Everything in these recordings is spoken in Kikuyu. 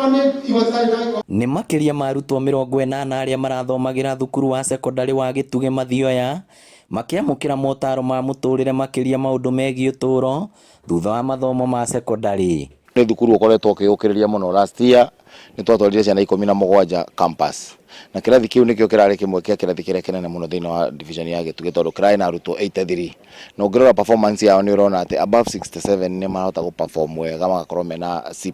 Akorwo nĩ igoti rĩtarĩ na Nĩ makĩria ma arutwo 80 arĩa marathomagĩra thukuru wa cekondarĩ wa Gĩtugĩ Mathioya makĩamũkĩra motaro ma mũtũrĩre makĩria maũndũ megiĩ ũtũũro thutha wa mathomo ma cekondarĩ. Nĩ thukuru ũkoretwo ũkĩyũkĩrĩria mũno. Last year nĩ twatwarire ciana 17 campus, na kĩrathi kĩu nĩkĩo kĩrarĩ kĩmwe kĩa kĩrathi kĩrĩa kĩnene mũno thĩinĩ wa division ya Gĩtugĩ, tondũ kĩrarĩ na arutwo 83, na ũngĩrora performance yao nĩ ũrona atĩ above 67 nĩ marahota gũ perform wega, magakorwo mena C+.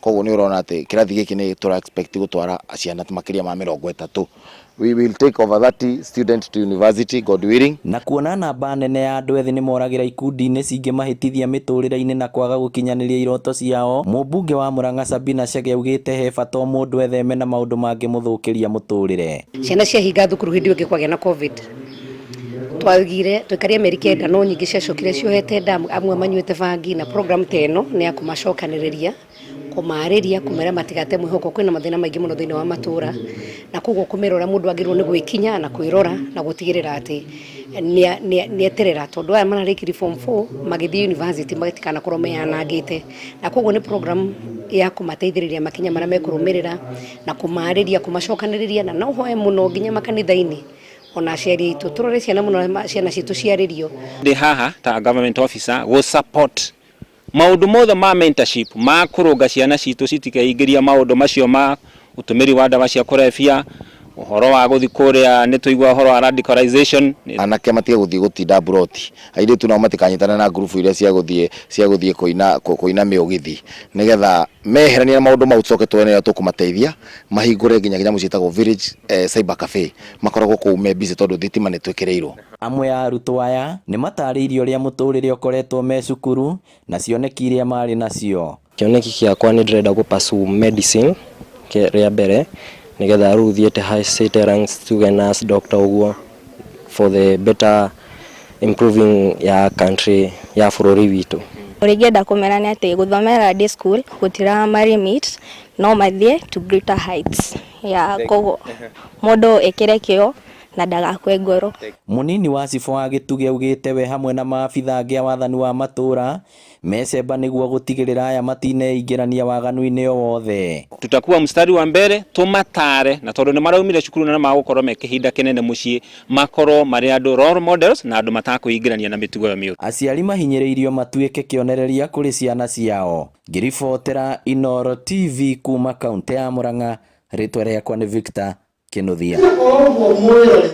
Koguo nĩ ũrona atĩ kĩrathi gĩkĩ nĩ tũra expect gũtwara ciana makĩria ma 30. We will take over 30 students to university, God willing. Na kuona namba nene ya andũ ethĩ nĩ moragĩra ikundi-inĩ cingĩmahĩtithia mĩtũrĩre-inĩ na kwaga gũkinyanĩria iroto ciao, mũmbunge wa Murang'a Sabina Chege augĩte he bata o mũndũ etheme na maũndũ mangĩmũthũkĩria mũtũrĩre. Ciana ciahinga thukuru hĩndĩ ĩyo ĩngĩ kwagĩa na COVID, twagire twaikarie mĩeri 9, no nyingĩ ciacokire ciohete nda, amwe manyuĩte bangi, na program ta ĩno nĩ ya kũmacokanĩrĩria, kũmarĩria, kũmera matigate mwĩhoko. Kwĩna mathĩna maingĩ mũno thĩinĩ wa matũra, na koguo kũmera ũrĩa mũndũ agĩrĩirwo nĩ gwĩkinya na kwĩrora na gũtigĩrĩra atĩ nĩeterera, tondũ aya mararĩkirie form 4 magĩthiĩ university matikanakorwo meyanangĩte. Na koguo nĩ program ya kũmateithĩrĩria makinya marĩa mekũrũmĩrĩra na kũmarĩria, kũmacokanĩrĩria, na no hoe mũno nginya makanitha-inĩ ona aciari aitũ tũrore ciana mũno, ciana citũ ciarĩrio. Ndĩ haha ta government officer gũ support maũndũ mothe ma mentorship ma kũrũnga ciana citũ citikeingĩria maũndũ macio ma ũtũmĩri wa ndawa cia kũrebia, ũhoro wa gũthiĩ kũrĩa nĩ tũigua ũhoro wa radicalization. Anake matige gũthiĩ gũtinda mburoti, airĩtu nao matikanyitane na ngurubu iria cia gũthiĩ kũina mĩũgithi, nĩgetha meherania na maũndũ mau, tũcoke tuone ũrĩa tũkũmateithia mahingũre nginya nyamũ ciĩtagwo village cyber cafe, makoragwo kũu me busy tondũ thitima nĩ twĩkĩrĩirwo. Amwe a arutwo aya nĩ matarĩirie ũrĩa mũtũrĩre ũkoretwo me cukuru na cioneki iria marĩ nacio. Kĩoneki gĩakwa nĩ ndĩrenda gũ pursue medicine rĩa mbere, nĩgetha rĩu thiĩte haicĩte ranks, tuge nurse, doctor ũguo, for the better improving ya country, ya bũrũri witũ. Ũrĩa ingĩenda kũmera nĩ atĩ gũthomera day school gũtira limit, no mathiĩ to greater heights ya koguo mũndũ ĩkĩre kĩo na ndagakue ngoro. Mũnini wa cibũ wa Gĩtugĩ augĩte we hamwe na maabitha angĩ a wathani wa matũra mecemba nĩguo gũtigĩrĩra aya matineingĩrania waganu-inĩ o wothe. Tutakuwa mstari wa mbere tumatare, na tondũ nĩ maraumire cukuru na magũkorwo me kĩhinda kĩnene mũciĩ, makorwo marĩ andũ role models na andũ matakwĩingĩrania na mĩtugo ĩyo mĩũru. Aciari mahinyĩrĩirio matuĩke kĩonereria kũrĩ ciana ciao. Ngĩribotera Inooro TV kuma kaunti ya Murang'a, rĩtwa rĩakwa nĩ Victor Kinuthia. O ũguo mwĩrore.